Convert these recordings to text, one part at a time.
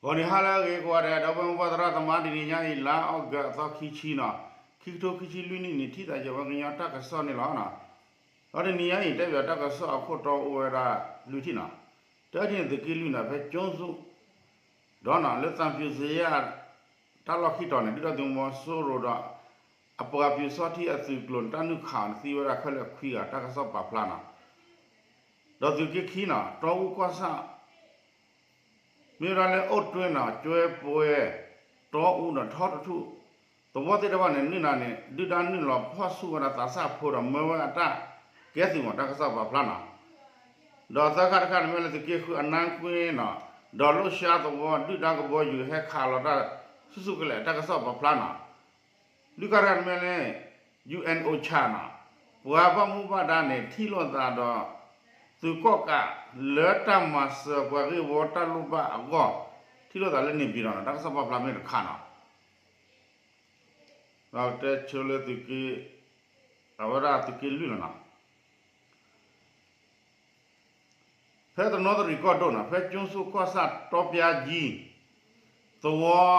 ဂီၤနံၤဟါလၢအဂ့ၤကိးဂၤဒဲး ဒီပုၢ်ဝဲၢ်မုၣ်ပှၢ်သရၣ်သမါ တနံၤညါအံၤ လါအီကူးအသီခံဆံနီၤ, ခံကထိခံဆံလွံၢ်နံၣ်န့ၣ် ထံၣ်သးယဝဲကညီတၢ်ကစီၣ်န့ၣ်လီၤ. ဒီးတနံၤညါအံၤ တဲဘၣ်တၢ်ကစီၣ်အခိၣ်တီအိၣ်ဝဲဒၣ်လွံၢ်ထံၣ်နီၤ, တထံၣ်န့ၣ် သုးက့လွံၢ်နီၤ ဖဲကၠိစူၣ် ဒီးနီၤ လၢသံဖြူဇရပ် တၢ်လီၢ်ခံတီၤန့ၣ် ဒုၣ်ဒါသုးမီၤစိရိၤဒီး အပှၤပၠူၤစီထံအသုးကျိၤန့ၣ် တၢ်နုာ်ခးအီၤန့ၣ် သံဝဲဒၣ်ခဲလၢာ်ခွံဂၤ တၢ်ကစီၣ်ပာ်ဖျါနီၤ. ဒီးသုးက့ခံနီၤ တီအူကီၢ်ဆၣ် မ့ၢ်ဝဲဒၣ်လၢအိၣ်တွ့နီၤ ကၠွဲပှဲၤ တီအူဒီးထီတထူၣ် သဝီသ့ၣ်တဖၣ်န့ၣ် နုာ်နၤန့ၣ် ဒုၣ်ဒါနုာ်လီၤဖီၣ်ဆူၣ်ဝဲဒၣ်သးစၢ်ဖိဒီးမၢဝဲအတၢ်ကဲသုးမီၤ တၢ်ကစီၣ်ပာ်ဖျါနီၤ. ဒီးသၢခါတခါန့ၣ် မ့ၢ်လၢသုးက့ဃုအနါကွ့နီၤ ဒီးလိၣ်ရှါသဝီ ဒုၣ်ဒါကဘီယူၤဟဲခးလီၤတၢ်ဆူၣ်ဆူၣ်ကလဲာ် တၢ်ကစီၣ်ပာ်ဖျါနီၤ. လွံၢ်ခါတခါန့ၣ်မ့ၢ်လၢ ယူၣ်အဲၣ်အိၣ်ဆၣ်နီၤ ပှၤဘၣ်မူဘၣ်ဒါန့ၣ် ထံၣ်လိာ်သးဒီး သုးကီၣ်ကး လၢတၢ်မၤစၢၤပှၤဂ့ၢ်ဝီတၢ်လိၣ်ဘၣ်အဂီၢ် ထံၣ်လိာ်သးလၢန့ၣ်ပံၤဒီးနီၤ တၢ်ကစီၣ်ပာ်ဖျါမ့ၢ်တခါနီၤ. ဒီးတဲဆိလၢသုးက့ အဝဲဒၣ်သုးက့လွံၢ်လီၤနီၤ. ဖဲတနီသရံၣ်ကီၢ်ဒိၣ်နီၤ ဖဲကၠိစူၣ်ကီၢ်ဆၣ်တီပျါကၠံ သဝီ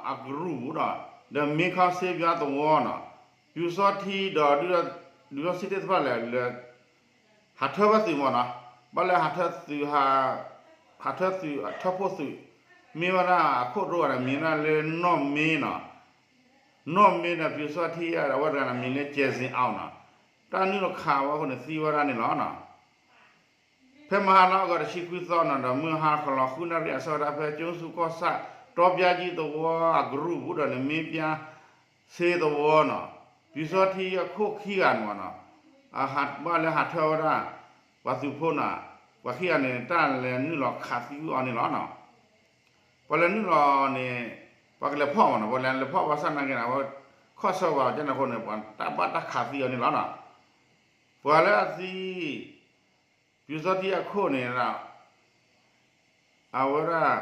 အကရူၢ်ပူၤဒီး ဒီးမ့ခီစ့ပျါသဝီနီၤ ပၠူၤစီထံဒီး ဒုၣ်ဒါစံးတ့ၢ်တဖၣ်လဲၣ် လဲၤဟးထၢဝဲသုးမီၤနီၤ ဘၣ်လဲၤဟးထၢသုး ဟးထၢသုးအထၢဖှိၣ်သုး မ့ၢ်ဝဲဒၣ်အခိၣ်ဒိၣ်ဂၤန့ၣ် မံၤဒၣ်လၢနီၢ်မ့နီၤ နီၢ်မ့ဒီးပၠူၤစီထံအဝဲတဂၤန့ၣ် မံၤလၢကဲစ့အီနီၤ တၢ်နုာ်လီၤခးဝဲအဃိန့ၣ် သံဝဲဒၣ်န့ၣ်လီၤ. ဖဲမဟါလါအီကူးတဆံခွံသီနီၤ ဒီးမုၢ်ဟါခီလီၤဃုနၣ်ရံၣ်အဆၢကတီၢ် ဖဲကၠိစူၣ်ကီၢ်ဆၣ် တီပျါကၠံသဝီအကရူၢ်ပူၤဒီးန့ၣ် မ့ပျါစ့သဝီနီၤ ပၠူၤစီထံအခိၣ်ခံဂၤန့ၣ်မီၤနီၤ ဘၣ်လၢဟးထၢဝဲဒၣ် ပှၤသုးဖိနီၤ ပှၤခံဂၤန့ၣ် တၢ်လဲၤနုာ်လီၤခးသံကွံာ်အီၤန့ၣ်လီၤ. ပှၤလဲၤနုာ်လီၤန့ၣ် ပှၤကလဲၤဖီၣ်မီၤနီၤ ပှၤလဲၤလဲၤဖီၣ်ဘၣ်ဆၣ်နာ်က့န့ၣ် အဝဲခီၣ်ဆၢဝဲကန့ၣ်အဃိန့ၣ် ပှၤတၢ်ဘၣ်တၢ်ခးသံအီၤန့ၣ်လီၤနီၤ. ပှၤလၢအသံ ပၠူၤစီထံအခိၣ်န့ၣ် အဝဲဒၣ်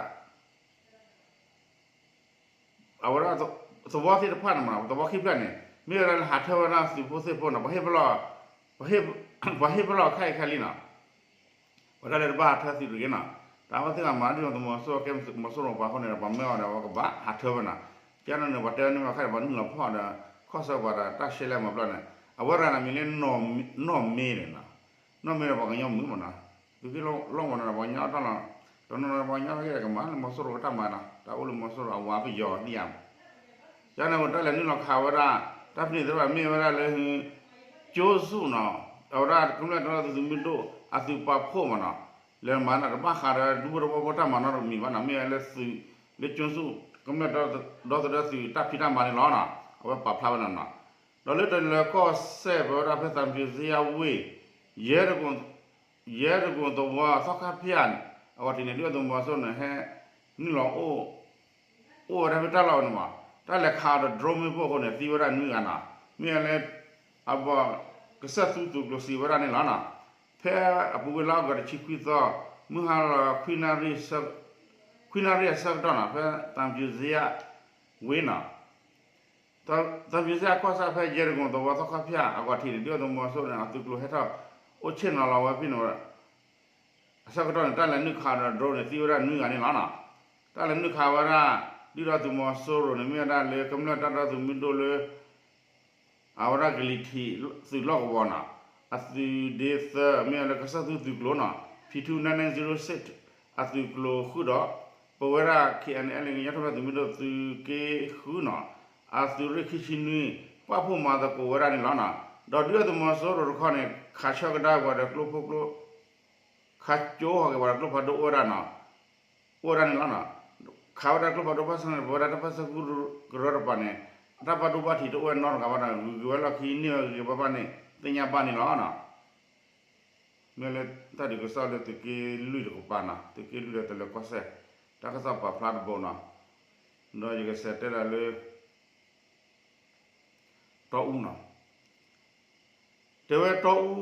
အဝဲဒၣ် သဝီသ့ၣ်တဖၣ်န့ၣ်မီၤ သဝီခံဖျၢၣ်န့ၣ် မ့ၢ်ဝဲဒၣ်လၢဟးထၢဝဲဒၣ်သုးဖိသ့ၣ်ဖိနီၤ ပှၤဟ့ၣ်ပလီၢ်ခဲအံၤခဲလံနီၤ ပှၤတၢ်လဲၤတဘၣ်ဟးထၢသုးတဂ့ၤနီၤ တၢ်ဝဲသ့ၣ်တဖၣ်မၤဒ်သိးသုးမီၤစိရိၤ ကဲသုးမီၤစိရိၤပှၤအဃိန့ၣ်ဒီး ပှၤမၢအီၤဒီး အဝဲကဘၣ်ဟးထၢဝဲနီၤ ကန့ၣ်န့ၣ် ပှၤတဲန့ၢ်ဝဲခဲအံၤ ပှၤနုာ်လီၤဖီၣ်ဒီး ခီၣ်ဆၢပှၤဒီး တၢ်ရှဲလဲၣ်မၤပျီန့ၣ် အဝဲတဂၤန့ၣ်မံၤလၢ နီၢ်မ့န့ၣ်နီၤ နီၢ်မ့ဒီးပှၤကညီမုာ်မးနီၤ သုးက့လီၢ်မးနီၤ ပှၤကညီတၢ်လီၤ တနီၤနီၤပှၤကညီကဲကမၤလၢမီၤစိရိၤကတၢ်မၤနီၤ တၢ်အိၣ်လၢမီၤစိရိၤအဝၤပယီၤသ့ၣ်ဧါ ကန့ၣ်တၢ်လဲၤနုာ်လီၤခးဝဲဒၣ် တၢ်ဖဲန့ၣ်သ့ၣ်တဖၣ်မ့ၢ်ဝဲဒၣ်လၢ ကၠိစူၣ်နီၤ အဝဲဒၣ်ကမျၢၢ်တၢ်ဒီသဒၢသုးမုၢ်ဒိၣ် အသုးပာ်ဖှိၣ်မးနီၤ လဲၤမၤန့ၣ်တဘၣ်ဃးဒီးဒူဖိသဝီဖိတၢ်မၤနီတမံၤဘၣ်နီၤ မ့ၢ်ဝဲလၢသုး လၢကၠိစူၣ် ကမျၢၢ်တၢ်ဒီသဒၢသုးတၢ်ဖံးတၢ်မၤန့ၣ်လီၤနီၤ အဝဲပာ်ဖျါဝဲဒၣ်နီၤ ဒီးလၢတလၢၤကီၢ်စဲၣ် ပဝဲဒၣ်ဖဲသံဖြူဇရပ်ဝ့ၢ် ယဲၢ်တ ယဲၢ်တကိၣ်သဝီသီခါဖၠၣ်န့ၣ် အဂီၢ်ထံးန့ၣ် ဒုၣ်ဒါသုးမီၤစိရိၤန့ၣ် ဟဲနုာ်လီၤအိၣ် အိၣ်ဝဲဒၣ်ဖဲတၢ်လီၢ်န့ၣ်မး တၢ်လဲၤခးအီၤဒီး drone မ့ၣ်ပိၢ်အဃိန့ၣ် သံဝဲဒၣ်နွံဂၤနီၤ မ့ၢ်ဝဲလၢ အဘၣ် ကစၢၢ်သူသုးကျိၤစံးဝဲဒၣ်န့ၣ်လီၤနီၤ ဖဲအပူၤကွံာ်လါအီကူးတဆံခွံသီ မုၢ်ဟါလီၤ ခွံနၣ်ရံၣ်အဆၢကတီၢ်နီၤ ဖဲသံဖြူဇရပ်ဝ့ၢ်နီၤ သံဖြူဇရပ်ကီၢ်ဆၣ်ဖဲယဲၢ်တကိၣ်သဝီသီခါဖၠၣ်အဂီၢ်ထံးန့ၣ် ဒုၣ်ဒါသုးမီၤစိရိၤန့ၣ် အသုးကျိၤဟဲထီၣ် အိၣ်ဆ့ၣ်နီၤလီၤဝဲဖဲန့ၣ် အဆၢကတီၢ်န့ၣ် တၢ်လဲၤနုာ်ခးဒီး drone န့ၣ် သံဝဲဒၣ်နွံဂၤန့ၣ်လီၤနီၤ. တၢ်လဲၤနုာ်ခးဝဲဒၣ် ဒုၣ်ဒါသုးမီၤစိရိၤန့ၣ် မ့ၢ်ဝဲဒၣ်လၢကမျၢၢ်တၢ်ဒီသဒၢသုးမုၢ်ဒိၣ်လၢ အဝဲဒၣ်ကလံၤထံးသုးလီၢ်ကဝီၤနီၤ, အသုးဒ့သၢ မ့ၢ်ဝဲလၢကစၢၢ်သူသုးကျိၤနီၤ, P two nine nine zero six အသုးကျိၤဃုာ်ဒီး ပဝဲဒၣ် K N L A ကညီတၢ်ဒီသဒၢသုးမုၢ်ဒိၣ်သုးက့ဃုနီၤ, အသုးရ့ၣ်ခံဆံနွံ ပာ်ဖှိၣ်မၤသကိးဝဲဒၣ်န့ၣ်လီၤနီၤ. ဒီးဒုၣ်ဒါသုးမီၤစိရိၤတခီန့ၣ် ခးဆၢကဒါပှၤဒီးကျိဖိကျိ ခးကၠိဟီၣ်က့ၤပှၤဒီးကျိဖးဒိၣ်အိၣ်ဝဲဒၣ်နီၤ, အိၣ်ဝဲဒၣ်န့ၣ်လီၤနီၤ. ခးဝဲဒၣ်ကျိဖးဒိၣ်ဘၣ်ဆၣ်န့ၣ် ပဝဲဒၣ်တၢ်ပၢၢ်ဆၢကရၢတပၤန့ၣ် အတၢ်ပာ်ဒိၣ်ပာ်ထံးတအိၣ်ဝဲနီတဂၤဘၣ်ဒီး ဂုၤက့ၤဝဲလီၢ်ခံန့ၢ်ဝဲဂ့ၤဂ့ၤဘၣ်ဘၣ်န့ၣ် သ့ၣ်ညါဘၣ်န့ၣ်လီၤနီၤ. မ့ၢ်လၢတၢ်ဒုးကစီၣ်လၢသုးက့လွံၢ်တကပၤနီၤ, သုးက့လွံၢ်ဒီးတလၢၤကီၢ်စဲၣ် တၢ်ကစီၣ်ပာ်ဖျါတဘိနီၤ, ဒီးယကစးတဲဒၣ်လၢ တီအူနီၤ. တဲဝဲတီအူ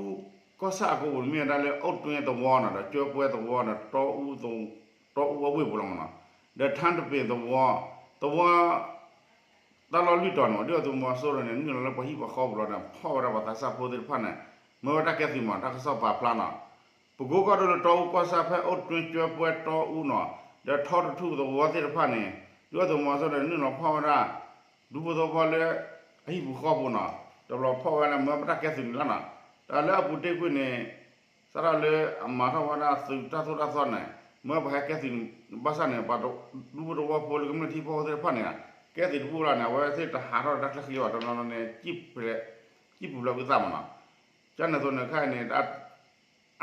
ကီၢ်ဆၣ်အကအိၣ်န့ၣ် မ့ၢ်ဝဲဒၣ်လၢအိၣ်တွ့သဝီနီၤ, ဒီးကၠိပှဲသဝီနီၤ, တီအူအဝ့ၢ်ပူၤလီၤမးနီၤ, ဒီးထါတပ့ၤသဝီ, သဝီ တၢ်လီၢ်လွံၢ်တီၤန့ၣ် ဒုၣ်ဒါသုးမီၤစိရိၤန့ၣ် နုာ်လီၤလၢပှၤဟံၣ်ပှၤဃီပူၤလီၤန့ၣ် ဖီၣ်ဝဲဒၣ်ပှၤသးစၢ်ဖိသ့ၣ်တဖၣ်န့ၣ် မၢဝဲတၢ်ကဲသုးမး တၢ်ကစီၣ်ပာ်ဖျါနီၤ. ပကိကီၢ်ဒိၣ်လၢတီအူကီၢ်ဆၣ်ဖဲအိၣ်တွ့ကၠိပှဲတီအူနီၤ, ဒီးထီတထူၣ်သဝီသ့ၣ်တဖၣ်န့ၣ် ဒုၣ်ဒါသုးမီၤစိရိၤန့ၣ် နုာ်လီၤဖီၣ်ဝဲဒၣ် ဒူဖိသဝီဖိလၢ အဟံၣ်ပူၤဃီပူၤနီၤ, တဘျီဖီၣ်ဝဲလၢမၢပတၢ်ကဲသုးန့ၣ်လီၤနီၤ. တၢ်လၢအပူၤတ့ၢ်ကွံာ်န့ၣ် စးထီၣ်လၢအမၤထီၣ်ဝဲဒၣ်သုးတၢ်သိၣ်တၢ်သီန့ၣ် မၢပဟဲကဲသုးန့ၣ် ဘၣ်ဆၣ်န့ၣ် ပှၤဒူဖိသဝီဖိလၢကမျၢၢ်ထံဖိကီၢ်ဖိသ့ၣ်တဖၣ်န့ၣ် ကဲသုးတဘူၣ်လီၤန့ၣ် အဝဲသ့ၣ်တဟးထီၣ်တၢ်ချၢဃံဘၣ် တနီၤနီၤန့ၣ် စံၣ်ပူၤဖျဲးဝံသးမးနီၤ. ကန့ၣ်အသိးန့ၣ်ခဲအံၤန့ၣ်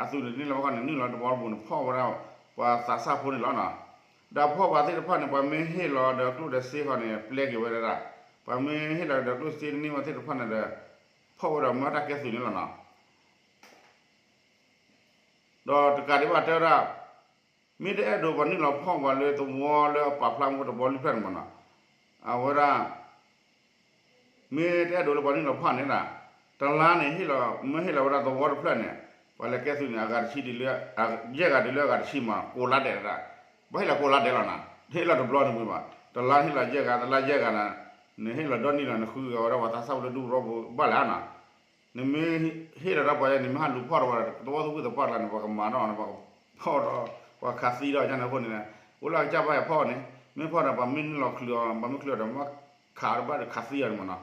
အသုးန့ၣ်တန့ၢ်လၢၤဘၣ်ဃီန့ၣ် နုာ်လီၤတဘျီတဘူၣ်န့ၣ် ဖီၣ်ဝဲဒၣ် ပှၤသးစၢ်ဖိန့ၣ်လီၤနီၤ. ဒီးဖီၣ်ပှၤသ့ၣ်တဖၣ်န့ၣ် ပှၤမ့ၢ်ဟ့ၣ်လီၤဒီးကျိၣ်ဒီးစ့ဃီန့ၣ် ပျဲက့ၤဝဲဒၣ်, ပှၤမ့ၢ်ဟ့ၣ်လီၤဒီးကျိၣ်စ့တန့ၢ်ဝဲသ့ၣ်တဖၣ်န့ၣ်ဒီး ဖီၣ်ဝဲဒီးမၢတၢ်ကဲသုးန့ၣ်လီၤနီၤ. ဒီးတကးဒံးဘၣ်တဲဝဲဒၣ် မ့ၢ်တအဲၣ်ဒိးပှၤနုာ်လီၤဖီၣ်ပှၤလၢသဝီလၢအပာ်ဖျါမူတဘီလွံၢ်ဖျၢၣ်န့ၣ်မးနီၤ, အဝဲဒၣ် မ့ၢ်တအဲၣ်ဒိးလၢပှၤနုာ်လီၤဖီၣ်န့ၣ်ဒၣ်, တလါန့ၣ် မ့ၢ်ဟ့ၣ်လီၤဝဲဒၣ်သဝီတဖျၢၣ်န့ၣ် ပှၤလဲၤကဲသုးန့ၣ် အဂၤတဆံဒ်လၢ ယဲၢ်ဂၤဒ်လၢအဂၤတဆံမး ကိးလါဒဲးဒၣ်, ဘၣ်ဟ့ၣ်လီၤကိးလါဒဲးလီၤနီၤ, ဟ့ၣ်လီၤတဘျီန့ၣ်မ့ၢ်ဘၣ်, တလါဟ့ၣ်လီၤယဲၢ်ဂၤ တလါယဲၢ်ဂၤန့ၣ်, နဟ့ၣ်လီၤဒီနံၣ်လီၤ နဃုဂၤဝဲဒၣ်ပှၤသးစၢ်ဖိလၢဒူသဝီဖိဘၣ်လဲၣ်နီၤ. နမ့ၢ်ဟ့ၣ်လီၤတၢ်ပှၤယဲၢ် နမ့ၢ်ဟးလူၤဖီၣ်ဒီးဝဲ သဝီသဝီသပှၢ်တလါန့ၣ် ပှၤကမၤထီၣ်န့ၣ် ပှၤကဖီၣ်ဒီး ပှၤခးသံဒီးကန့ၣ်အဃိန့ၣ်, အိၣ်လၢအကစၢ်ဘၣ်ယဲၢ်ဖီၣ်န့ၣ် မ့ၢ်ဖီၣ်ဒီးပှၤမ့ၢ်နုာ်လီၤချုးအီၤ ပှၤမ့ၢ်ချုးအီၤဒီး မ့ၢ်ခးအီၤတဘၣ်ဒီးခးသံအီၤန့ၣ်မးနီၤ.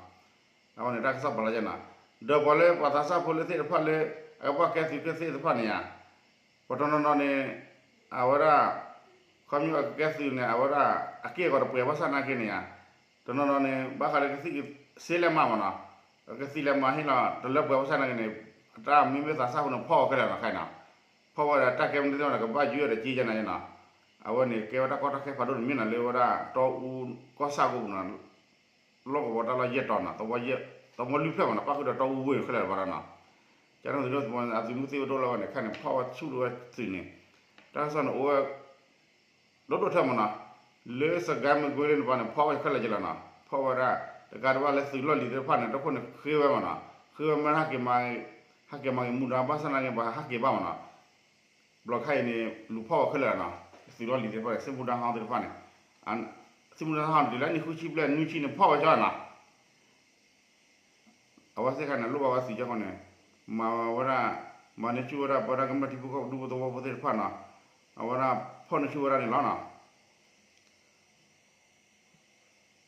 အဝဲန့ၣ်တၢ်ကစီၣ်ပာ်လီၤယဲၢ်နီၤ, ဒီးပှၤလၢပှၤသးစၢ်ဖိလၢသ့ၣ်တဖၣ်လၢ အကဘၣ်ကဲသုးကဲသ့ၣ်တဖၣ်န့ၣ်ဧါ, ပှၤတနီၤနီၤန့ၣ် အဝဲဒၣ် ခီဖျိအကကဲသုးန့ၣ် အဝဲဒၣ် အက့ၢ်အဂီၤတပှဲၤဘၣ်ဆၣ်နာ်က့န့ၣ်ဧါ, တနီၤနီၤန့ၣ် ဘၣ်ဃးလၢကသံၣ်ကသ့လဲၣ်မးမးနီၤ, ကသံၣ်လဲၣ်မးဟ့ၣ်လီၤတလၢပှဲၤဘၣ်ဆၣ်နာ်က့န့ၣ် အတၢ်မ့မ့ၢ်သးစၢ်ဖိန့ၣ် ဖီၣ်ဝဲခဲလၢာ်နီၤ ခဲအံၤနီၤ, ဖီၣ်ဝဲဒီးတၢ်ကဲမနုၤသ့ၣ်တဖၣ်န့ၣ် ကဘၣ်ယုၢ်ဝဲဒီးက့ယဲၢ်နၤယဲၢ်နီၤ. အဝဲန့ၣ်ကဲဝဲတၢ်ကီတၢ်ခဲဖးဒိၣ်တမံၤနီၤ လၢဝဲဒၣ်တီအူကီၢ်ဆၣ်ကိးပူၤနီၤ လီၢ်ကဝီၤတၢ်လီၢ်ယဲၢ်တီၤနီၤ သဝီလွံၢ်ဖျၢၣ်မးနီၤ ပၣ်ဃုာ်ဒီးတီအူဝ့ၢ်ခဲလၢာ်ဘၣ်ဒီးနီၤ, ကန့ၣ်သ့ၣ်တဖၣ်အသုးမုၢ်သံၣ်ဘိဒိၣ်လီၤဝဲန့ၣ် ခဲန့ၣ် ဖီၣ်ဝဲဆူၣ်လီၤဝဲသုးန့ၣ်, တၢ်ကစီၣ်န့ၣ်အိၣ်ဝဲ ဒိၣ်ဒိၣ်ထၢမးနီၤ, လၢစကဲမကွ့လၢန့ၣ်ပှၤန့ၣ် ဖီၣ်ဝဲခဲလၢာ်က့ၤလီၤနီၤ ဖီၣ်ဝဲဒၣ်, တကးဒံးဘၣ်လၢသုးလီၢ်လံၤသ့ၣ်တဖၣ်န့ၣ် တခိၣ်န့ၣ်ဃ့ဝဲမးနီၤ, ဃ့ဝဲမ့ၢ် ဟးက့ၤမၤက့ၤမူဒါဘၣ်ဆၣ်နာ်က့ ပှၤဟးက့ၤဘၣ်မးနီၤ, ဘျီခါအံၤန့ၣ် လူၤဖီၣ်ဝဲခဲလၢာ်နီၤ, သုးလီၢ်လံၤသ့ၣ်တဖၣ်န့ၣ် သ့ၣ်မူဒါဟီသ့ၣ်တဖၣ်န့ၣ်, သ့ၣ်မူဒါဟီန့ၣ် တုၤလၢနံၣ်ဃုဆံဘျဲၣ်နွံဆံန့ၣ် ဖီၣ်ဝဲကၠီနီၤ အဝဲသ့ၣ်တဖၣ်န့ၣ် လိၣ်ဘၣ်ဝဲသုးကၠီဃီန့ၣ်, မၤဝဲဒၣ်, မၤန့ၢ်ဆူၣ်ဝဲဒၣ် ပဝဲဒၣ်ကမျၢၢ်ထံဖိကီၢ်ဖိဒူဖိသဝီဖိသ့ၣ်တဖၣ်နီၤ, အဝဲဒၣ်ဖီၣ်န့ၢ်ဆူၣ်ဝဲဒၣ်န့ၣ်လီၤနီၤ.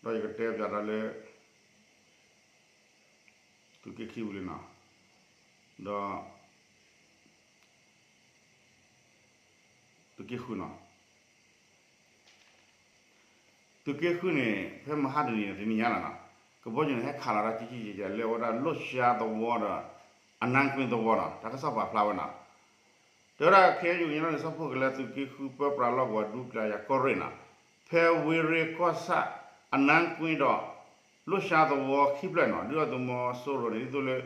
ဒီးယကတဲပၠးဒီးလၢ သုးက့ခံပူၤလံနီၤ, ဒီး သုးက့ဃုနီၤ သုးက့ဃုန့ၣ် ဖဲမဟါတနံၤန့ၣ် တနံၤညါလီၤနီၤ, ကဘီယူၤန့ၣ် ဟဲခးလီၤတၢ်ကံကံကဲကဲလၢဝဲဒၣ်လိၣ်ရှါသဝီဒီး အနါကွ့သဝီနီၤ, တၢ်ကစီၣ်ပာ်ဖျါဝဲနီၤ. တဲဝဲဒၣ် ခဲအံၤ ကညီန့ၣ် ဆီဖိကလဲၤသုးက့ဃုပၢပြးလီၢ်ကဝီၤဒူပျၢ်ယၤကီၢ်ရ့ၣ်နီၤ, ဖဲဝ့ၢ်ရ့ၣ်ကီၢ်ဆၣ် အနါကွ့ဒီး လိၣ်ရှါသဝီခံဖျၢၣ်နီၤ, ဒုၣ်ဒါသုးမီၤစိရိၤန့ၣ် ဒ်သိးလၢ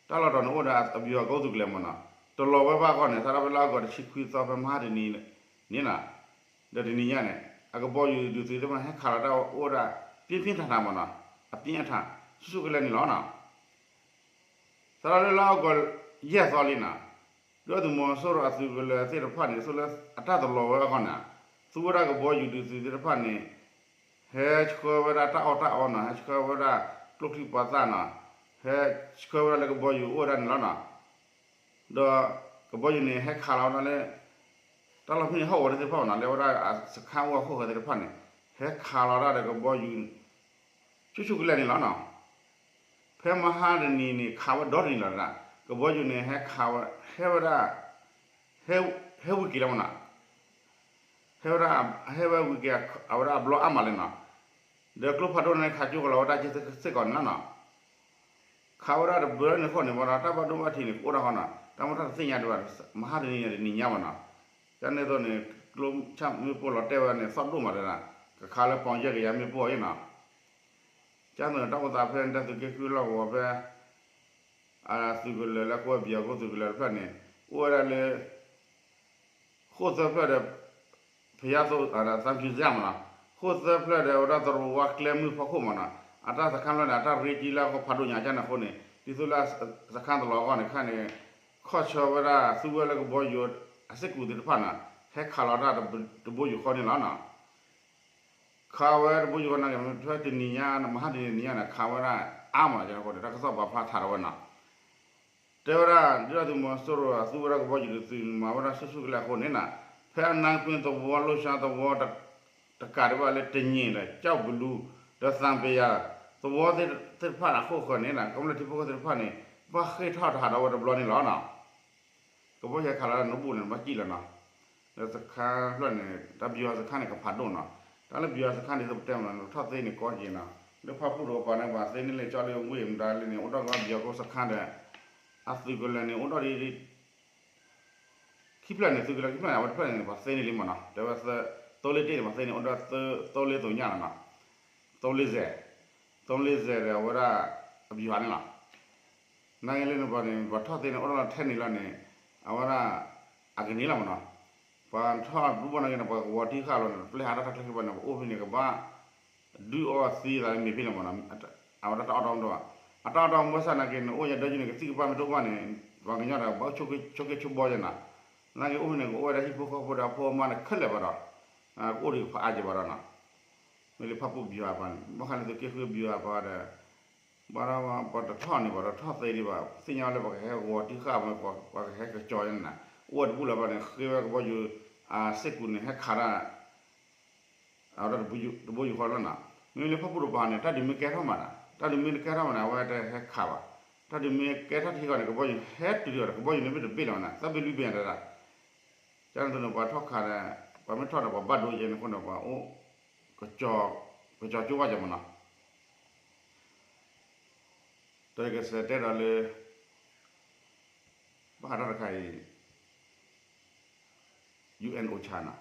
တၢ်လီၢ်တီၤန့ၣ် အိၣ်ဒီးအဘျုးအဂီၢ်သုးကလၢၤမးနီၤ, တလီၤဝဲဘၣ်အဂီၢ်န့ၣ် စးထီၣ်ဖဲလါအီကူးတဆံခွံသီ ဖဲမဟါတနံၤန့ၣ်နီၤ, ဒီးတနံၤညါန့ၣ် အကဘီယူၤဒုးသုးသ့ၣ်တဖၣ်န့ၣ် ဟဲခးလီၤတၢ်အိၣ်ဝဲဒၣ် ပြင်းပြင်းထန်ထန်မးနီၤ, အပြင်းအထန် ဆူၣ်ဆူၣ်ကလဲာ်န့ၣ်လီၤနီၤ. စးထီၣ်လၢလါအီကူးယဲၢ်သီလံနီၤ, ဒုၣ်ဒါသုးမီၤစိရိၤအသုးကလၢၤသ့ၣ်တဖၣ်န့ၣ် သိးလၢအတၢ်တလီၤဝဲအဂီၢ်န့ၣ်, သူဝဲဒၣ်ကဘီယူၤဒုးသုးသ့ၣ်တဖၣ်န့ၣ် ဟဲဆှၢဝဲဒၣ်တၢ်အီၣ်တၢ်အီနီၤ, ဟဲဆှၢဝဲဒၣ်ကျိချံမျိာ်သၣ်နီၤ, ဟဲဆှၢဝဲဒၣ်လၢကဘီယူၤအိၣ်ဝဲဒၣ်န့ၣ်လီၤနီၤ. ဒီးကဘီယူၤန့ၣ် ဟဲခးလီၤဝဲဒၣ်လၢ တၢ်လီၢ်ဖဲန့ၣ် ဟီၣ်ကဝီၤသ့ၣ်တဖၣ်မးနီၤ, လၢဝဲဒၣ်စခန်းအိၣ်အခိၣ်ဃၢၤသ့ၣ်တဖၣ်န့ၣ် ဟဲခးလီၤဒၣ်ဒီးကဘီယူၤ ဆူၣ်ဆူၣ်ကလဲာ်န့ၣ်လီၤနီၤ. ဖဲမဟါတနံၤန့ၣ် ခးဝဲဒီတနံၤလီၤဒၣ်, ကဘီယူၤန့ၣ် ဟဲခးဝဲ ဟဲဝဲဒၣ် ဟဲဝံၤက့ၤလီၤမးနီၤ, ဟဲဝဲဒၣ် ဟဲဝဲဝံၤက့ၤ အဝဲဒၣ်အဘျီအါမးလံနီၤ, ဒီးကျိဖးဒိၣ်န့ၣ် ခးကၠိကလီၤဝဲဒၣ်က့ၤစ့ၢ်ကီးန့ၣ်လီၤနီၤ. ခးဝဲဒၣ်တဘျီန့ၣ်အဃိန့ၣ် ဘၣ်ဒီးတၢ်ဘၣ်ဒိဘၣ်ထံးန့ၣ် ကအိၣ်ဒၣ်ဃီနီၤ, တၢ်မ့ၢ်တၢ်တသ့ၣ်ညါဒံးဘၣ်, မဟါတနံၤန့ၣ်တနံၤညါမးနီၤ. ကန့ၣ်အသိးန့ၣ် ကျိဆၣ်မ့ၣ်ပိၢ်လီၤတဲာ်ဝဲန့ၣ် သီၣ်ဒိၣ်မးတဒၣ်, ကခးလၢပီၣ်ယဲၢ်ကယၤမ့ၣ်ပိၢ်အံၤနီၤ. ကန့ၣ် တၢ်အိၣ်သးဖဲန့ၣ် တၢ်သုးက့ဃုလီၢ်ကဝီၤဖဲ အသုးကလၢၤလၢကိးဝဲဘံၣ်အကိသုးကလၢၤတဖျၢၣ်န့ၣ် အိၣ်ဝဲဒၣ်လၢ ဃိၣ်သၢဖျၢၣ်ဒီး ဖယါသိ သးဖၠူၤစၢ်မးနီၤ, ဃိၣ်သၢဖျၢၣ်ဒီး အဝဲဒၣ်သရိာ်ဝါကျဲမုၢ်ဖီခိၣ်မးနီၤ, အတၢ်စခန်းဖျၢၣ်န့ၣ် အတၢ်ရ့ကံလၢအကဖးဒိၣ်ညါကန့ၣ်အဃိန့ၣ် ဒ်သိးလၢစခန်းတလီၤအဂီၢ်န့ၣ် ခဲန့ၣ် ခီၣ်ဆၢဝဲဒၣ်သူဝဲလၢကဘီယူၤအစ့ၢ်ကီးသ့ၣ်တဖၣ်နီၤ, ဟဲခးလီၤတၢ်တဘိယူၤဃီန့ၣ်လီၤနီၤ. ခးဝဲတဘိယူၤဃီန့ၣ် ဖဲတနံၤညါ မဟါတနံၤတနံၤညါန့ၣ် ခးဝဲဒၣ်အါမးနီၤ, ကန့ၣ်အဃိန့ၣ် တၢ်ကစီၣ်ပာ်ဖျါထီၣ်ဝဲနီၤ. တဲဝဲဒၣ် ဒုၣ်ဒါသုးမီၤစိရိၤ အသူဝဲဒၣ်ကဘီယူၤဒုးသုးမၤဝဲဒၣ်ဆူၣ်ဆူၣ်ကလဲာ်အဃိန့ၣ်နီၤ, ဖဲအနါကွ့သဝီ လိၣ်ဆါသဝီ တကးဒံးဘၣ်လၢတည့ၣ်ဒီး ကၠီၣ်ပလူ ဒီးသံပယၤသဝီသ့ၣ်တဖၣ်အဃိဃၢၤန့ၣ် ကမျၢၢ်ထံဖိကီၢ်ဖိသ့ၣ်တဖၣ်န့ၣ် ဘၣ်ဃ့ၢ်ထီၣ်တဟးဒီးဝဲတဘျီန့ၣ်လီၤနီၤ. ကဘီယူၤဟဲခးလီၤလၢနဘူးန့ၣ် ဘၣ်စံၣ်လီၤနီၤ. ဒီးစခါဖျၢၣ်န့ၣ် တၢ်ဗျူဟာစခန်းန့ၣ် ကဖးဒိၣ်နီၤ. တၢ်လၢဗျူဟာစခန်းန့ၣ် သပတဲမနီၤ ထီၣ်သ့န့ၣ်ကီက့ၤနီၤ. လၢဖၣ်ပူၣ်တကပၤန့ၣ် ပှၤသ့န့ၢ်လံာ်ကၠီလၢဝ့ၢ်မတၤလၢန့ၣ် အိၣ်ဒီးကဘီယူၤစခန်းဒီး အသုးကလၢၤန့ၣ် အိၣ်ဒီးဒ် ခံဖျၢၣ်န့ၣ် သုးကလၢၤခံဖျၢၣ်န့ၣ် အဝဲတဖျၢၣ်န့ၣ် ပှၤသ့န့ၢ်လံမနီၤ. တဲဝဲ သိလ့ၣ်တ့ၢ်န့ၣ် ပှၤသ့န့ၢ် အိၣ်ဒီးသိလ့ၣ်သိညၣ်လီၤနီၤ. သိလ့ၣ်စဲး, သိလ့ၣ်စဲးဒီးအဝဲဒၣ် အဗျူဟာန့ၣ်လီၤ. နာ်က့လၢန့ၣ်ပှၤန့ၣ် ပှၤထီၣ်သ့န့ၣ် အိၣ်ဒီးထဲန့ၣ်လီၤန့ၣ် အဝဲဒၣ် အကန့ၢ်လီၤမနီၤ. ပှၤထီၣ်ဘုဘၣ်နာ်က့န့ၣ် ပှၤကဝီၤတံၢ်ဃာ်လီၤန့ၣ် ပျဲဟးထီၣ်တၢ်ချၢခံဘၣ်န့ၣ် ပအိၣ်ဖဲန့ၣ်ကဘၣ် ဒုးအီသံသးလၢမ့ၢ်ဖဲန့ၣ်မနီၤ. အဝဲဒၣ်တၢ်အီၣ်တီမူတအိၣ်ဘၣ်. အတၢ်အီၣ်တီမူဘၣ်ဆၣ်နာ်က့န့ၣ် အိၣ်ယၤဒၢကၠူန့ၣ် ကသံၣ်ကပၢ်မ့ၢ်တအိၣ်ဘၣ်န့ၣ် ပှၤကညီဒီးဘၣ်ဆိက့ဆိဘီယဲနီၤ. နာ်က့အိၣ်ဖဲန့ၣ် ကအိၣ်ဝဲဒၣ်ဟံၣ်ဖိဃီဖိဒီးအဖိအမါန့ၣ်ခဲလၢာ်ဘၣ်ဒီး ကအိၣ်ဒံးကဖးအါက့ၤဘၣ်ဒီးနီၤ. မ့ၢ်လၢဖၣ်ပူၣ်ဗျူဟာပၤန့ၣ် ဘၣ်ဃးလၢသုးက့ဃုဗျူဟာပၤဒီး ဘၣ်ဒီးပှၤတထီၣ်န့ၣ် ပှၤတထီၣ်သ့ဒံးဘၣ် သ့ၣ်ညါဝဲလၢပှၤကဟဲဂီၤတံၢ်ဃာ်ဝဲ ပှၤကဟဲကကၠီယဲန့ၣ်နီၤ. အိၣ်ဝဲတဘူၣ်လၢၤဘၣ်န့ၣ် ဃ့ဝဲကဘီယူၤ အစ့ၢ်ကူးန့ၣ် ဟဲခးတၢ် အဝဲဒၣ်တဘိယူၤဃီလီၤနီၤ. မ့မ့ၢ်လၢဖၣ်ပူၣ်တပၤန့ၣ် တၢ်ဒုးမ့ၢ်ကဲထီၣ်မးနီၤ တၢ်ဒုးမ့ၢ်တကဲထီၣ်မးန့ၣ် အဝဲတဟဲခးဘၣ်. တၢ်ဒုးမ့ၢ်ကဲထီၣ်တဟံးဂီၢ်န့ၣ် ကဘီယူၤဟဲတုၤဒီး ကဘီယူၤန့ၣ်မ့ၢ်တဘ့ၣ်လီၤမးနီၤ သၢဘ့ၣ်လွံၢ်ဘ့ၣ်တဒၣ် ကန့ၣ်ပှၤထီၣ်ခးဒီး ပှၤမ့ၢ်ထီၣ်ဒီးပှၤဘၣ်ဒိယဲန့ၣ်အဃိန့ၣ် ပှၤအိၣ် ကကၠီကၠိဝဲယဲမးနီၤ. ဒီးယကစးတဲဒီးလၢ ဘၣ်ဃးတၢ်တခါအံၤ ယူၣ်အဲၣ်အိၣ်ဆၣ်နီၤ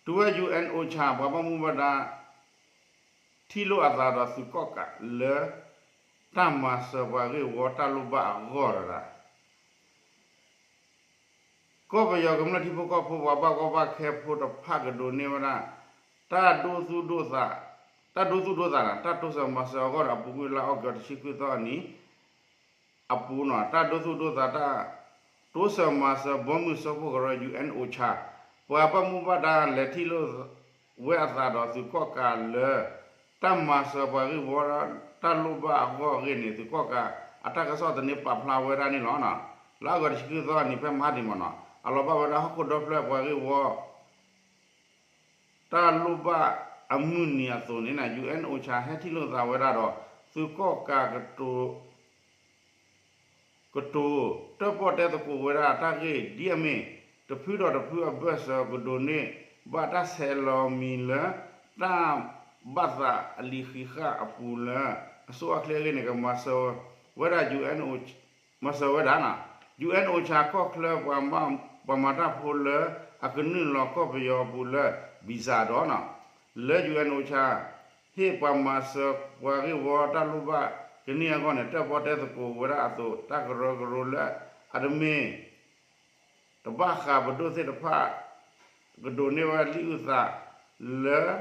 တုၤဝဲ ယူၣ်အဲၣ်အိၣ်ဆၣ် ပှၤဘၣ်မူဘၣ်ဒါ ထံၣ်လိာ်အသးဒီးသုးကီၣ်ကးလၢ တၢ်မၤစၢၤပှၤဂ့ၢ်ဝီတၢ်လိၣ်ဘၣ်အဂီၢ်တဒၣ် ကီၢ်ပယီၤကမျၢၢ်ထံဖိကီၢ်ဖိ ပှၤဘၣ်ကီဘၣ်ခဲဖိတဖၣ်ကဒိးန့ၢ်ဝဲဒၣ် တၢ်ဒိသူၣ်ဒိသး, တၢ်ဒိသူၣ်ဒိသးန့ၣ် တၢ်တိစၢၤမၤစၢၤအဂီၢ်ဒီး အပူၤကွံာ်လါအီကူးတဆံခွံသီအနံၤ အပူၤန့ၣ် တၢ်ဒိသူၣ်ဒိသး တၢ်တိစၢၤမၤစၢၤ ဘီမုၢ်စၢဖှိၣ်ကရၢ ယူၣ်အဲၣ်အိၣ်ဆၣ် ပှၤဘၣ်မူဘၣ်ဒါလဲၤထံၣ်လိာ်ဝဲအသးဒီးသုးကီၣ်ကးလၢ တၢ်မၤစၢၤပှၤဂ့ၢ်ဝီတၢ်လိၣ်ဘၣ်အဂီၢ်အဂ့ၢ်န့ၣ် သုးကီၣ်ကးအတၢ်ကစီၣ်သန့ပာ်ဖျါဝဲဒၣ်န့ၣ်လီၤ. လါအီကူးတဆံခွံသီအနံၤ ဖဲမဟါဒံးမးနီၤ အလီၤဘၣ်ဝဲဒၣ်ဟီၣ်ခိၣ်ဒီဖျၢၣ်ပှၤဂ့ၢ်ဝီ တၢ်လိၣ်ဘၣ်အမုၢ်နံၤအသိးန့ၣ် ယူၣ်အဲၣ်အိၣ်ဆၣ် ဟဲထံၣ်လိာ်သးဝဲဒၣ်ဒီး သုးကီၣ်ကးကတိၤ ကတိၤ တၢၣ်ပီၣ်တဲသကိးဝဲဒၣ်တၢ်ဂ့ၢ် ဒ်အမ့ၢ် တဖုဒီးတဖုအဘၢၣ်စၢၤ ကဒိးန့ၢ်ဘၣ်တၢ်ဆဲးလီၤမံၤလၢ တၢ်ဘၣ်သးအလံာ်ဃံးဃာ်အပူၤလၢ အဆိအချ့အဂ့ၢ်န့ၣ် ကမၤစၢၤဝဲဒၣ် ယူၣ်အဲၣ်အိၣ် မၤစၢၤဝဲဒၣ်နီၤ ယူၣ်အဲၣ်အိၣ်ဆၣ် ကီၢ်ချၢ ပှၤမၤတၢ်ဖိလၢ အကနုာ်လီၤကီၢ်ပယီၤအပူၤလၢ ဘံၣ်စၣ်ဒီးနီၤ လၢ ယူၣ်အဲၣ်အိၣ်ဆၣ် ဟ့ၣ်ပှၤမၤစၢၤပှၤဂ့ၢ်ဝီတၢ်လိၣ်ဘၣ်ကန့ၢ်အဂီၢ်န့ၣ် တၢၣ်ပီၣ်တဲသကိးဝဲဒၣ်အသိး တၢ်ကရၢကရိလၢအတမ့ၢ် တဘၣ်ဃးပဒိၣ်သ့ၣ်တဖၣ် ကဒိးန့ၢ်ဝဲလံာ်အုၣ်သးလၢ လံာ်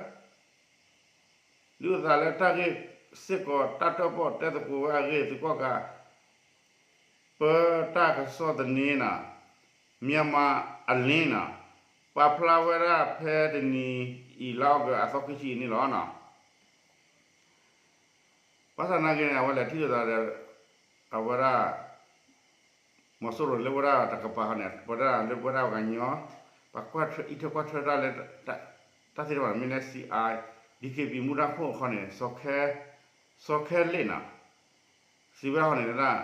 အုၣ်သးလၢတၢ်ဂ့ၢ်စ့ၢ်ကီး တၢ်တၢၣ်ပီၣ်တဲသကိးဝဲအဂ့ၢ် သုးကီၣ်ကး ပၢတၢ်ကစီၣ်သန့နီၤ Myanmar Alert နီၤ ပာ်ဖျါဝဲဒၣ်ဖဲတနံၤအံၤ လါအီကူးအသီခံဆံအနံၤလီၤနီၤ. ဘၣ်ဆၣ်နာ်က့န့ၣ် အဝဲလဲၤထံၣ်လိာ်သးဒီး အဝဲဒၣ် မီၤစိရိၤလၢဝဲဒၣ်တကပၤဃီန့ၣ် ပဝဲဒၣ်လၢပဝဲဒၣ်ပှၤကညီ ပှၤကွၢ်ထွဲအံးထွဲကွၢ်ထွဲတၢ်လၢ တၢ်သ့ၣ်တဖၣ်န့ၣ် မ့ၢ်လၢ C I D K P မူဒါခိၣ်အခီန့ၣ် စီၤခဲလ့ၣ်နီၤ စံးဝဲဒၣ်ဃီန့ၣ်ဒၣ်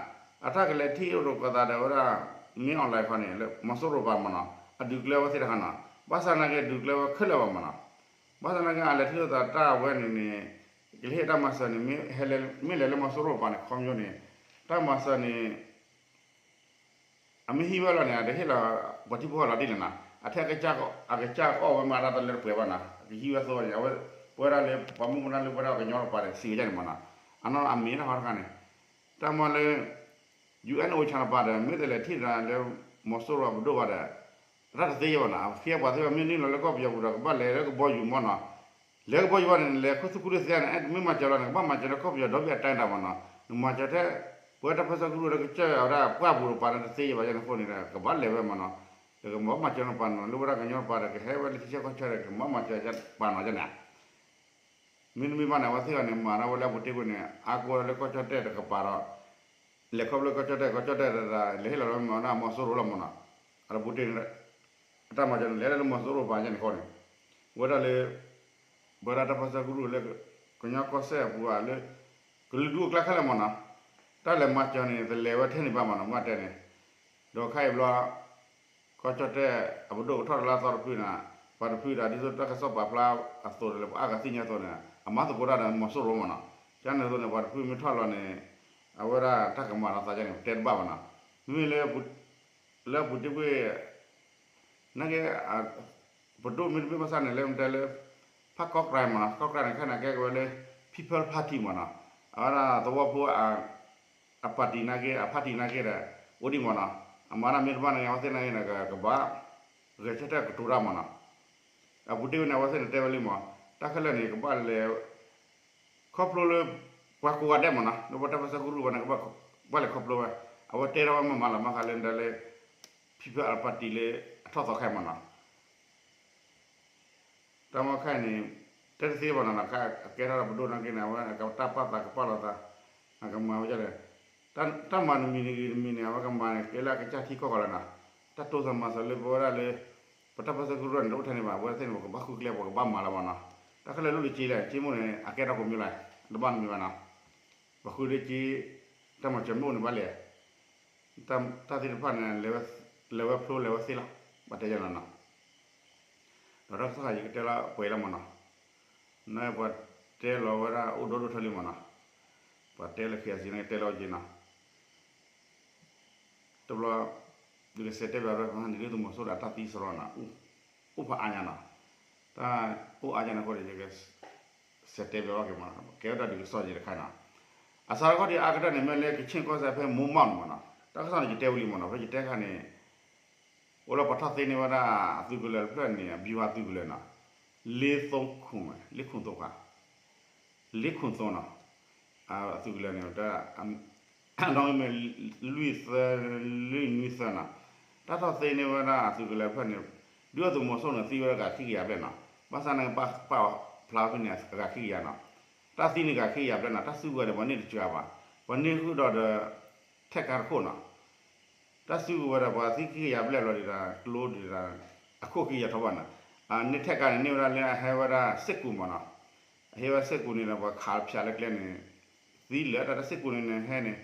အတၢ်ကလဲၤထံၣ်လိာ်သကိးသးဒီးဝဲဒၣ် မင်းအောင်လှိုင် ဃီန့ၣ် လၢမီၤစိရိၤပၤမးနီၤ အဒုးကျဲဝဲသ့ၣ်တခါနီၤ ဘၣ်ဆၣ်နာ်က့ဒုးကျဲဝဲခဲလၢာ်ဘၣ်မးနီၤ ဘၣ်ဆၣ်နာ်က့ အလဲၤထံၣ်လိာ်သးတၢ်အဝဲန့ၣ်န့ၣ် ကလဲၤဟ့ၣ်တၢ်မၤစၢၤန့ၣ် မ့ၢ်လဲၤလၢမီၤစိရိၤပၤန့ၣ် ခီပညီန့ၣ် တၢ်မၤစၢၤန့ၣ် အမ့ၢ်ဟံးဝဲလီၤန့ၣ် အတဟ့ၣ်လီၤ ပှၤထံဖိကီၢ်ဖိလီၤတံၢ်လၢၤနီၤ အထဲအကစၢ်ကအီၣ်ဝဲမးတၢ်တလၢတပှဲၤဘၣ်နီၤ ကဟံးဝဲအသိးန့ၣ် အဝဲ ပဝဲဒၣ်လၢပှၤမူပူၤနၢ်လၢပဝဲဒၣ်ကညီတပၤန့ၣ် စံးဝဲဒၣ်န့ၣ်မးနီၤ အနီၢ်အမ့ၢ်တၢ်ဟီတခါန့ၣ် တၢ်မၤလၢ ယူၣ်အဲၣ်အိၣ်ဆၣ်တပၤဒီး မ့ၢ်တလဲၤထံၣ်တၢ်လၢ မီၤစိရိၤပဒိၣ်ဘၣ်ဒီး တၢ်တသ့ယဲဘၣ်နီၤ အဃိပှၤသ့ၣ်တဖၣ်မ့ၢ်နုာ်လီၤလၢကီၢ်ပယီၤပူၤဒီး ကဘၣ်လဲၤလၢကဘီယူၤမးနီၤ လဲၤကဘီယူၤဘၣ်န့ၣ် လဲၤခူသူၣ်ခူသ့ၣ်သ့ၣ်န့ၣ် အဲၣ်မ့ၢ်မၤစၢၤလီၤန့ၣ် ကဘၣ်မၤစၢၤလၢကီၢ်ပယီၤဒီဘ့ၣ်အတၢ်ဒၣ်မးနီၤ နမၤစၢၤထဲ ပဝဲတၢ်ပၢဆှၢကရူၢ်လၢကစၢၢ်အဝဲဒၣ်ပှၢ်ပူၤတပၤန့ၣ် တသ့ယဲဘၣ်ယဲန့ၣ်အဃိန့ၣ်ဒီး ကဘၣ်လဲၤဝဲမးနီၤ ဒီးကဘၣ်မၤစၢၤနပၤနီၤ လၢဝဲဒၣ်ကညီတပၤဒီး ကဟဲဝဲလၢထံဆၢကီၢ်ဆၢဒီး ကဘၣ်မၤစၢၤပၤနီၤယဲန့ၣ် မ့တမ့ၢ်ဘၣ်န့ၣ် အဝဲသ့ၣ်တဖၣ်န့ၣ် မၤထီၣ်ဝဲလၢအပူၤတ့ၢ်ကွံာ်န့ၣ် အါကိးလၢကီၢ်ကၠီၣ်တဲၣ်တကပၤဒီး လဲၤခီဖျိကီၢ်ကၠီၣ်တဲၣ် ကီၢ်ကၠီၣ်တဲၣ်တဂၤ လဲၤဟ့ၣ်လီၤလၢမၤဝဲဒၣ်မီၤစိရိၤလီၤမးနီၤ, အတဘူးတ့ၢ်န့ၣ် အတၢ်မၤစၢၤန့ၣ် လဲၤလၢမီၤစိရိၤပာ်ညါန့ၣ်ဃီန့ၣ်, ဝဲဒၣ်လၢ ပဝဲဒၣ်တၢ်ပၢဆှၢကရူၢ်လၢ ကညီကီၢ်စဲၣ်အပူၤဧါလၢ ကလုာ်ဒူၣ်အကျါခဲလၢာ်မးနီၤ, တၢ်လဲၤမၤစၢၤန့ၣ် တလဲၤဝဲထဲန့ၣ်ဘၣ်မးနီၤ မ့ၢ်တဲန့ၣ်, ဒီးခါအံၤဘျီ ကီၢ်ကၠီၣ်တဲၣ် အပဒိၣ်ကထီၣ်တလါသီတဖုန့ၣ်, ပှၤတဖုဒၣ်ဒ်သိးတၢ်ကစီၣ်ပာ်ဖျါအသိးဒီး လၢပအါဂၤသ့ၣ်ညါအသိးန့ၣ် အမၤသကိးတၢ်ဒီးမီၤစိရိၤမးနီၤ, ကန့ၣ်အသိးန့ၣ် ပှၤတဖုမ့ၢ်ထီၣ်လီၤန့ၣ် အဝဲဒၣ်တၢ်ကမၤလီၤသးန့ၣ် တဲတဘၣ်ဘၣ်နီၤ, မ့မ့ၢ်လၢ လၢအပူၤတ့ၢ်ကွံာ် နာ်က့ ပဒိၣ်မ့တမ့ၢ်ဘၣ်ဆၣ်န့ၣ် လၢမ့ၢ်တဲလၢ ဖးကီၢ်ကြၢ်မးနီၤ, ကီၢ်ကြၢ်န့ၣ် ခဲန့ၣ်ကဲက့ၤဝဲလၢ People Party မးနီၤ, အဝဲဒၣ်သဝီဖိ အ party နာ်က့ အ party နာ်က့ဒီး အိၣ်ဒံးမးနီၤ, အမၤတၢ်မ့ၢ်တဘၣ်နာ်က့ အဝဲသ့ၣ်နာ်က့န့ၣ် ကဘၣ် ဂဲၤဆၢထၢၣ်ကတိၤတၢ်မးနီၤ, အပူၤတ့ၢ်ဝဲန့ၣ် အဝဲသ့ၣ်န့ၣ်တဲဝဲလံမး, တၢ်ခဲလၢာ်န့ၣ် ကဘၣ်လဲၤ ခီဖျိလၢ ပှၤကိးဂၤဒဲးမးနီၤ, လၢပတၢ်ပၢဆှၢကရူၢ်ဝဲန့ၣ် ကဘၣ်လဲၤခီဖျိဝဲ, အဝဲတဲထီၣ်ဝဲမးမးလီၤ မၤဃးလၢဒ်လဲၣ် People Party လၢအထီၣ်သီခဲမးနီၤ, တၢ်မ့ၢ်ခဲအံၤန့ၣ် တဲတသ့ဘၣ်နီၤနီၤ, အကဲထီၣ်ဒီးပဒိၣ်နာ်က့န့ၣ် အဝဲကတၢ်ပာ်သးကပာ်လီၤသး, အကမၤဝဲဒ်လဲၣ်, တၢ်မၤတမံၤတဂ့ၤတမံၤန့ၣ် အဝဲကမၤန့ၣ် ကဲလၢအကစၢ်ထံကီၢ်ကီၢ်လီၤနီၤ, တၢ်တိစၢၤမၤစၢၤလၢပဝဲဒၣ်လၢ ပတၢ်ပၢဆှၢကရူၢ်န့ၣ် တအိၣ်ထဲန့ၣ်ဘၣ်, အဝဲသ့ၣ်န့ၣ် ပကဘၣ်ဃုကျဲ ပကဘၣ်မၤလီၤမးနီၤ, တၢ်ခဲလၢာ်လိၣ်လၢက့လဲၣ် က့မိၣ်န့ၣ် အကဲထီၣ်ကိးမံၤလီၤ, တဘၣ်တမံၤဘၣ်နီၤ, ပဃုလၢက့ တၢ်မၤစၢၤမ့ၢ်အိၣ်န့ၣ်ဘၣ်လဲၣ် တၢ်သ့ၣ်တဖၣ်န့ၣ် လဲၤဝဲဖျိလဲၤဝဲသ့လီၤ, ဘၣ်တဲယဲလီၤနီၤ, ဒီးတၢ်ကစီၣ်ယကတဲလီၤပှဲၤလီၤမးနီၤ, နပှၤတဲလီၤဝဲဒၣ်အိၣ်ဒီဒိၣ်ထီၣ်လံမးနီၤ, ပှၤတဲလၢ ခ့အစံ န့ၣ် တဲလီၤက့နီၤ, တဘျီ ဒုးကစဲးတဲဘၣ်ဝဲ မဟါန့ၣ်ဒ်သုးမီၤစိရိၤအတၢ်သံစရီနီၤ, အိၣ်ဖးအါညါနီၤ, တၢ်အိၣ်အါညါန့ၣ်အဃိန့ၣ် ယက စဲးတဲဘၣ်ဝဲက့ၤမးနီၤ, ကဲဝဲဒၣ်ဒုးကစီၣ်ယဲတခါနီၤ, အစးထီၣ်ခီၣ်ထံးအါကတၢၢ်န့ၣ် မ့ၢ်လၢကခ့ၣ်ကီၢ်စဲၣ်ဖဲမိၢ်မီၢ်န့ၣ်မးနီၤ, တၢ်ကစီၣ်န့ၣ် ယတဲဝံၤလံမးနီၤ, ဖဲယတဲခါန့ၣ် အိၣ်လၢပှၤထီၣ်သ့န့ၢ်ဝဲဒၣ်အသုးကလၢၤတဖျၢၣ်န့ၣ် အဘံဝါသုးကလၢၤနီၤ, လ့သိခိၣ်, လ့ခိၣ်သိ, လ့ခိၣ်သိနီၤ, အသုးကလၢၤန့ၣ် တၢ် နီၣ်ဂံၢ်မ့ၢ် လွံၢ်သၢ လွံၢ်နွံသၢနီၤ, တၢ်ထီၣ်သ့န့ၢ်ဝဲဒၣ်အသုးကလၢၤတဖျၢၣ်န့ၣ် ဒုၣ်ဒါသုးမီၤစိရိၤန့ၣ် သံဝဲဒၣ်ဂၤခံကယၤဘျဲၣ်နီၤ, ဘၣ်ဆၣ်န့ၣ် ပာ်ဖျါဖဲန့ၣ် အဂၤခံကယၤနီၤ, တၢ်သံန့ၣ်ဂၤခံကယၤဘျဲၣ်နီၤ, တၢ်စုကဝဲၤန့ၣ် ပှၤန့ၢ်တစှၤဘၣ်, ပှၤန့ၢ်ဃုာ်ဒီးဒီး ထဲကါတခိၣ်နီၤ, တၢ်စုကဝဲၤဒီးပှၤသံခံကယၤဘျဲၣ်လီၤဒံးဒီး ကျိဒံးဒီး အခိၣ်ခံကယၤထီၣ်ဘၣ်နီၤ, န့ၢ်ထဲကါန့ၣ် န့ၢ်ဝဲဒၣ်လၢအဟဲဝဲဒၣ်စ့ၢ်ကီးမးနီၤ, အဟဲဝဲစ့ၢ်ကီးန့ၣ်ဒီး ပှၤခးဖၠးလၢကျဲန့ၣ် သံလၢတၢ်တၢ်စ့ၢ်ကီးန့ၣ် နဟဲန့ၣ် န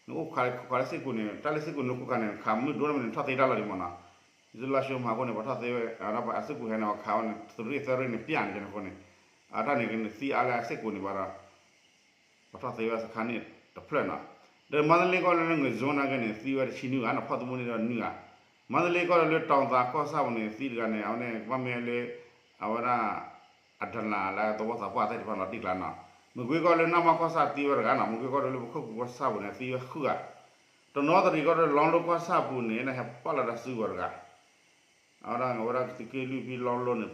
အိၣ်ခးခးလၢစ့ၢ်ကီးန့ၣ် တၢ်လၢစ့ၢ်ကီးန့ၣ် ခိၣ်ခါန့ၣ် ခးမုၢ်ဒိၣ်န့ၣ် နထီၣ်သ့တၢ်လီၤဒံးမးနီၤ, ယလါၡိမးအဃိန့ၣ် ပှၤထီၣ်သ့ဝဲ ဒီးပှၤအစ့ၢ်ကီးဟဲန့ၣ် ပှၤခးဝဲန့ၣ် သရ့ၣ်သၢရ့ၣ်န့ၣ် ပျၢ်န့ၣ်ကဲန့ၣ်အဃိန့ၣ်, အတၢ်န့ၣ်ကသံအါလၢအစ့ၢ်ကီးန့ၣ်ဘၣ်ဒီး ပှၤထီၣ်သ့ဝဲစခါန့ၣ်တဖျၢၣ်နီၤ, ဒီးမန္တလေးကီၢ်လၢလၢငွေဇိနာ်က့န့ၣ် သံဝဲတဆံနွံဂၤနီၤ, ဖီၣ်သမူန့ၣ်ဒီးနွံဂၤ, မန္တလေးကီၢ်လၢလၢတီၤသးကီၢ်ဆၣ်ပူၤန့ၣ် သံတဂၤန့ၣ် အဝဲန့ၣ် ကဘၣ်မ့ၢ်လၢ အဝဲဒၣ် အဒလးလၢသဝီသးပှၢ်သ့ၣ်တဖၣ်လီၤတံၢ်ကျါနီၤ, မကွ့ကီၢ်လၢနၢ်မီၢ်ကီၢ်ဆၣ်သံဝဲတဂၤနီၤ, မကွ့ကီၢ်လၢလၢပခိၣ်ပူၤကီၢ်ဆၣ်ပူၤန့ၣ် သံဝဲဃုဂၤ, တနီသရံၣ်ကီၢ်လၢလီလိကီၢ်ဆၣ်ပူၤန့ၣ် နဟဲပာ်လီၤတၢ်စုကဝဲၤတဂၤ အဝဲဒၣ် အဝဲဒၣ်သုးက့လွံၢ်ဖဲလီလိန့ၣ်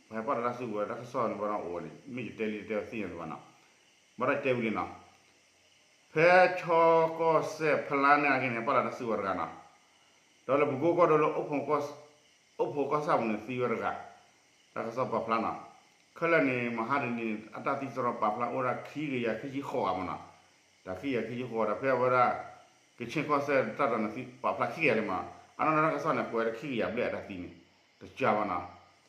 ပဟဲပာ်လီၤတၢ်စုကဝဲၤ တၢ်ကစီၣ်န့ၣ် ဘၣ်ဒီးအိၣ်ဝဲန့ၣ် မ့ၢ်ယတဲလံတတဲသ့ၣ်ညါတဘၣ်နီၤ, ဘၣ်ဒီးတဲဝံၤလံနီၤ, ဖဲခၠီကီၢ်စဲၣ်ဖလါန့ၣ်အက့န့ၣ် ပာ်လီၤတၢ်စုကဝဲၤတဂၤနီၤ, ဒီးလၢပကိကီၢ်ဒိၣ်လၢ အိၣ်ဖိကီၢ်ဆၣ်ပူၤန့ၣ် သံဝဲတဂၤ, တၢ်ကစီၣ်ပာ်ဖျါနီၤ, ခဲလၢာ်န့ၣ် မဟါတနံၤ အတၢ်သံစရီပာ်ဖျါအိၣ်ဝဲဒၣ်ခံကယၤခံဆံဃိးဂၤမးနီၤ, တၢ်ခံကယၤခံဆံဃိးဒီး ဖဲအဝဲဒၣ် ကခ့ၣ်ကီၢ်စဲၣ်တၢ်တီၤန့ၣ် သံပာ်ဖျါခံကယၤလံမးနီၤ, အနီၢ်နီၢ်တၢ်ကစီၣ်န့ၣ် ကွဲးဝဲဒၣ်ခံကယၤဘျဲၣ်အတၢ်သံန့ၣ် တစှၤဘၣ်နီၤ ဒီး ဝဲ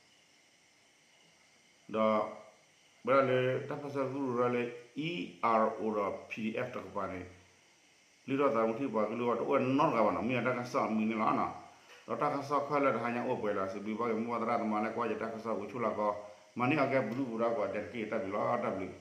ဒၣ်လၢတၢ်ပၢဆှၢကရူၢ်ဝဲဒၣ်လၢ အံၤအါအိၣ် ဒီး ပီၣ်ဒံၣ်အဲၣ် တကပၤန့ၣ် လုၢ်ထီၣ်သးသမူထံပှၤကလုာ်အဂီၢ် တအိၣ်နီတဂၤဘၣ်နီၤ, မ့ၢ်အတၢ်ကစီၣ်အမုာ်န့ၣ်လီၤနီၤ, ဒီးတၢ်ကစီၣ်ခဲလၢာ်တဟါညါအိၣ်ပှဲၤလီၤ, စံးဘျုးဘၣ်က့ၤမိၢ်ပၢ်သရၣ်သမါလၢကွၢ်ယတၢ်ကစီၣ်ဝံၤဆူၣ်လီၤကီး, မၤန့ၢ်အီၣ်ကဲပဒုၣ်ပဒါကိးဂၤ ဒဲးတက့ၢ် တၢ်ဘျုးလီၤ တၢ်ဘျုး